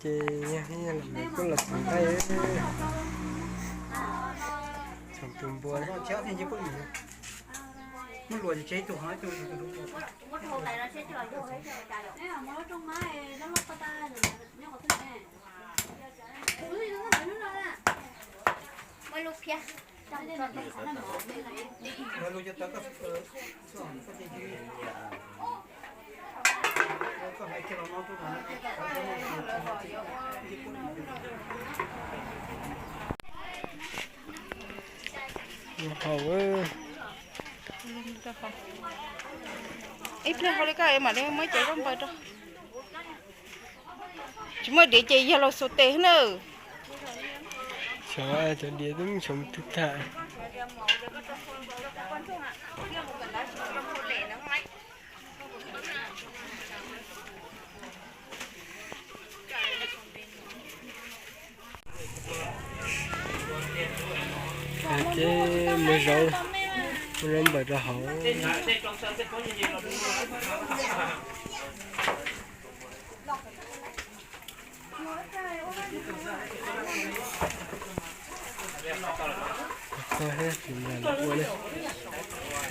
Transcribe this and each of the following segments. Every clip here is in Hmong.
Ces yog los kuj los txog nqaij, txog tus npua. Haus. Ib pliag hau li koj mam li muab cov zaub npaws rau. Tsis muaj diav ces yog los xus tes na. Xyov cov diav twb xyov twg tag. Ces muab zaub, muab zaub npaws rau hauv.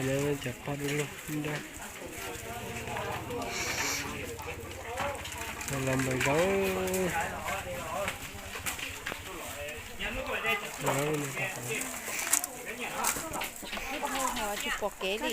Ua cov pog du lug nrog los npaws zaub. Tsis pom kev li.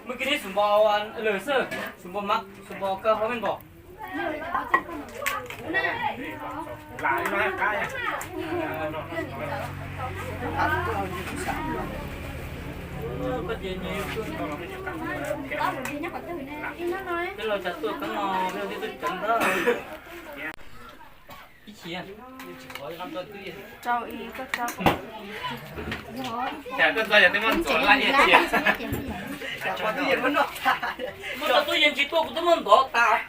Mus kis neb xub npo lwm xwb, xub npo mas xub npo kaw hauv me npom. Ib chim. Muab tau tub yees tsis tuaj kuv twb muab ntov tas.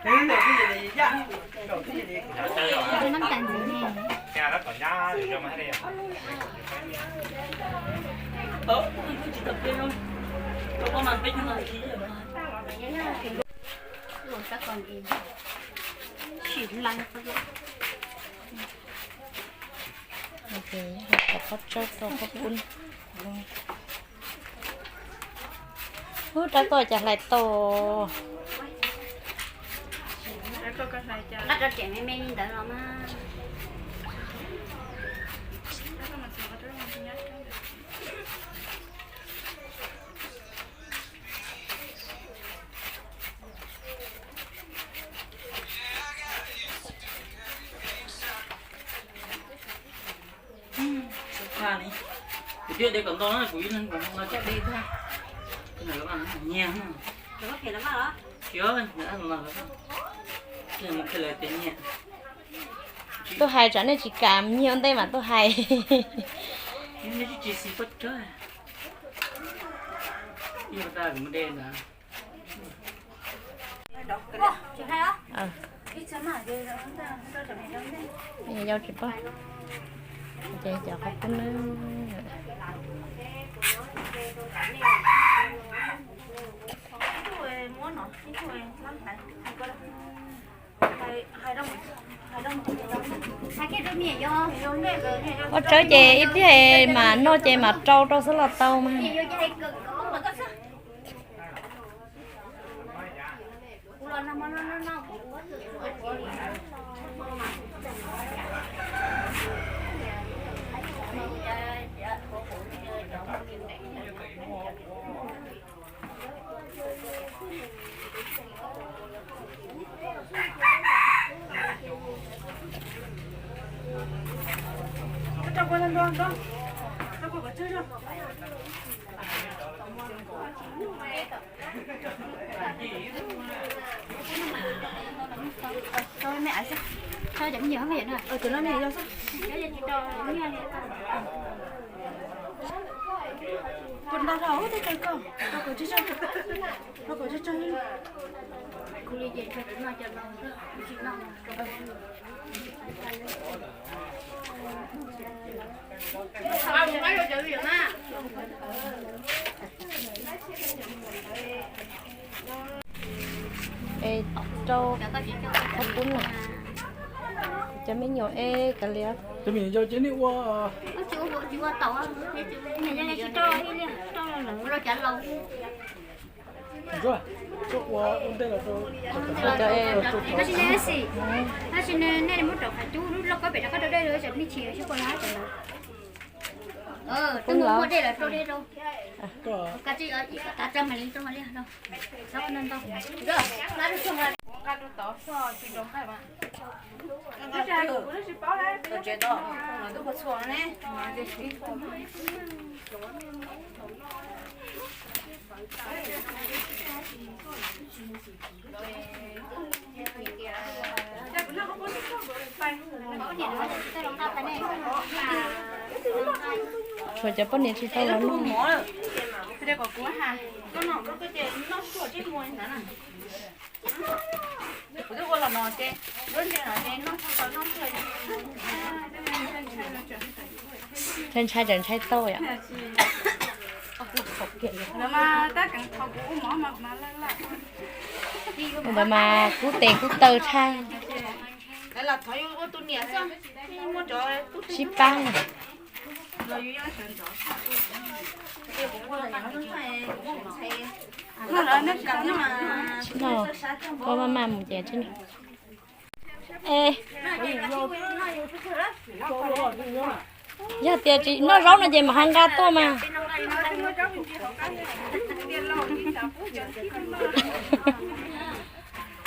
Ub, rab koj cas hlais tau. Nqa rau tsev me me li ntawd los mas. Kuv thiaj de kom ntau na, kuv ib leeg kuv no coj de tag. Nyiag. Tuaj hais tsam nej tsis kam nyiag ua ntej mas tuaj hais. Yau tsis paub. Ces cov qhov kub na. Ua tsawb ces ib pliag mas noj ces mam rau rau xwb los tau mas. Es rau qhov pub na, cov me nyuam es kav liam. Cov me nyuam yau ces nej ua, ua ua ntej los rau, tab sis nej, tab sis nej muab rau qhov cub lub lauj kaub pem rau qab rau dej, cov me chim xwb puas los cov ntawd. Twb muaj dej los rau dej rau. Kav tsij tav tso mam li rau mam li no. Tshuav cov poj niam tsis tau los noj. Ntshai ntshai tawm ntshai tau yom. Ntawd mas kub tes kub taw tshaj. Sib pab. Tsis no, koj maj maj mus ces tsis no. Es yog tias tsis noj zaub no ces mam ho nqa tuaj mas.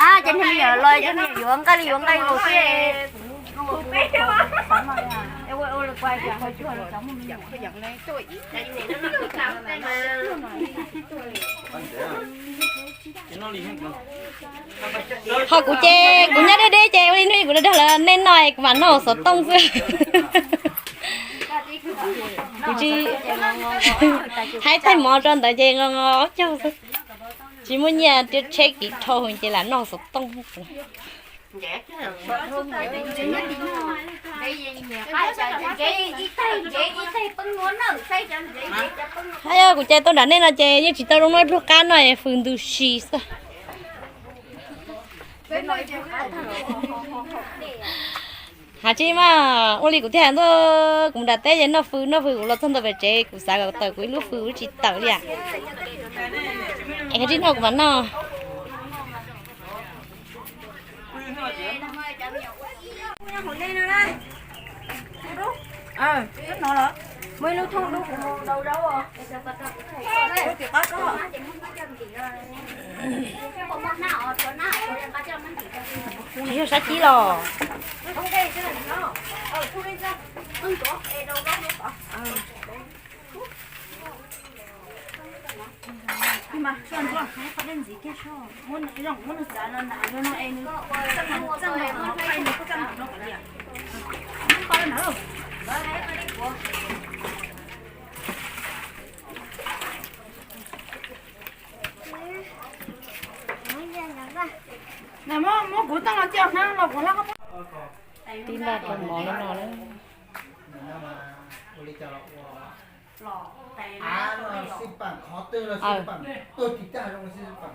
Ab, cov niag me nyuam los cov niag yuav nqaij li yuav nqaij los xwb. Ho kuv ces kuv nyob deb deb ces ua li hnub kuv dag lawm nej noj kuv mam noj xov tooj xwb. Kuv tsis hais thaij mov rau ntawd ces ngo ngo caug xwb. Tsis muaj nyiaj thiab tsheb kiv dhau ces lam noj xov tooj. Hais yog kuv cais tuaj nram nej no ces yeej tsis tau zoo noj ib pluag qab no, fws ntws si xwb. Has tsis mas ua li kuv thiaj hais ntuj, kuv mus nram teb ces noj fws noj fws, kuv los txog ntua pem tsev kuv xav kom tawm kuv ib lub fws kuv tsis tawm li. Es tsis noj kuv mam noj. Tsis yog sab cib los. Muab kuv toj los cia hnab los kuv hla. Tib ntaj rau mov li no na. Av no xij pam, qhov twg los xij pam, tuag tis tag zoo xij pam.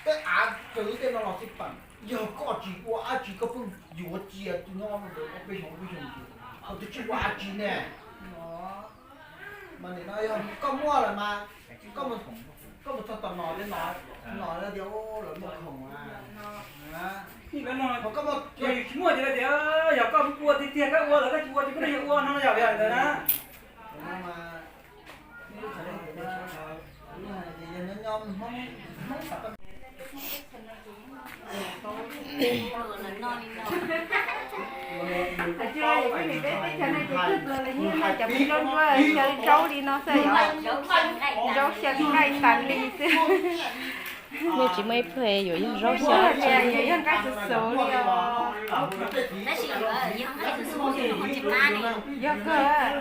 Tej av txawv tej no los xij pam. Yog koj tsis ua dab tsi koj pheej yuav cia tus no ntawd peb xyoo peb xyoo ntawd, koj twb tsis ua dab tsi ne. Mas nim no yog koj muaj lawm mas koj mus txog tom no, no tias lawv muaj khoom. Yus tsis muaj ces tias yog koj ua tiag tiag koj ua lawm, koj tsis ua ces koj yog ua no yog li ntawd na. Peb teb chaws no ces tug tug los yeej cov peb zaub ntsuab xyaw zaub li no xwb yom. Zaub xyaw nqaij tas li xwb. Yeej tsis muaj ib pawg yuav yog zaub xyaw, yuav yog nqaij xuv xuv li os. Yog kawg.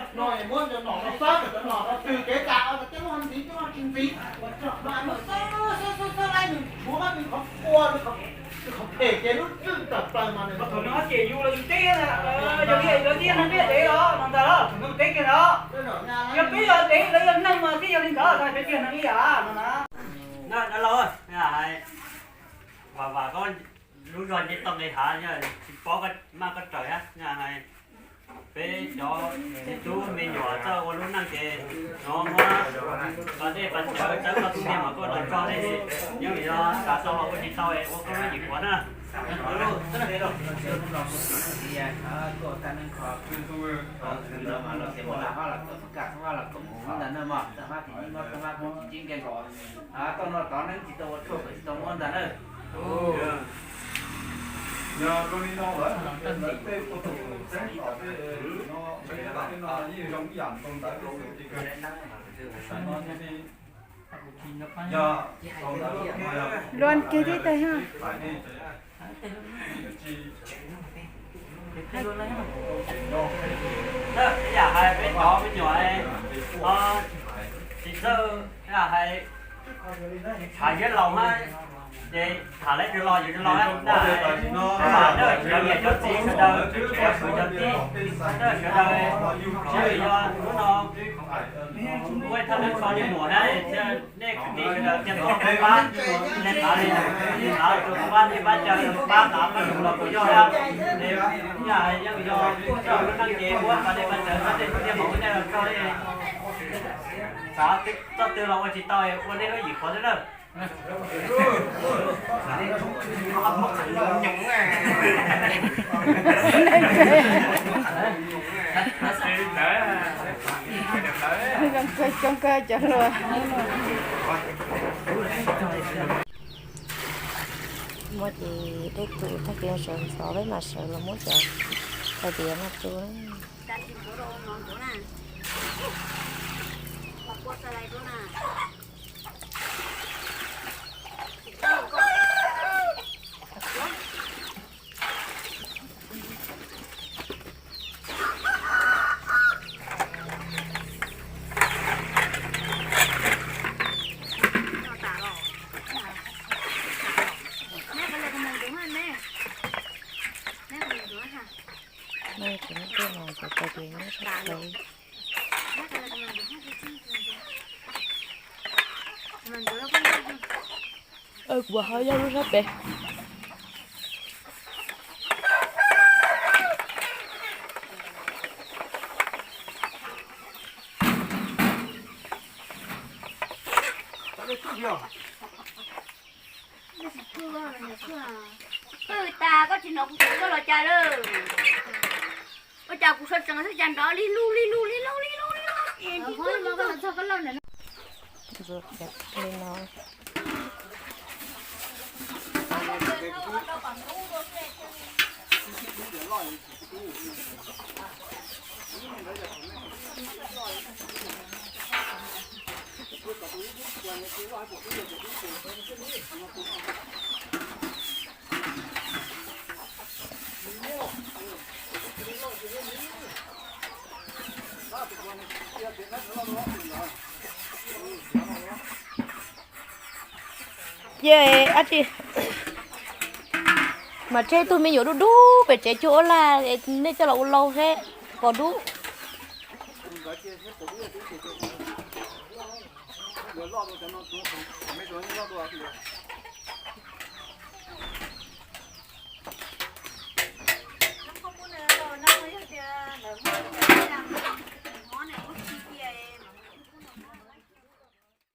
Yog peb yog dev, lawv yog neeg mas thiaj yog li ntawd, peb tiag neeg ib yam no na. Dab laug, hais vam vam koj lub zog nce tau nqis hav, tsis paub maj koj raws, hais peb cov txiv tub me nyuam txawj ua lub neej ces no muab pas dej pas cawv txawb koj tus niam mas koj los tso dej, yeej yog xav tau los ua tsis tau ua koj lub yim qhuav na. Luan kiag tib teg ha. Yam hais peb cov me nyuam tsis txawj, yam hais tshav nyob laus na, ces tham lawv tus los yus tus los, cov niam cov txiv sawv daws, cov kwv cov tij, sawv daws, yog hnub no ua thaj neeb tso li muam na, nej kwv tij sawv daws tiag tau pab, nej pab li, nej pab rau pab, nej pab caw pab tav pab yus los kuj yog, yam yeej yog txawj lub neej ces ua pas dej pas cawv txawb tej tiag mas ua nej los tso li. Xav txoj twg los ua tsis tau, ua nej lub yim qhuav xwb na. Zoo kawg coob kawg cov hluas. Muab ces dej tus tag kis sawv ntxov peb mam sawv los muab cov hais tias no tu. Kuv ho yog lub sab pem. Pw tas koj tsis hnov kuv thaum koj los cas lawm. Ua cas kuv sawv tsees xwb cas nrov li lug li lug li lug li lug li lug. Ntxuav li no. Ces ab tsi mas tseg tug me nyuam dub dub pem tsev cuag ua laj, nej coj los ua lau seb pom dub.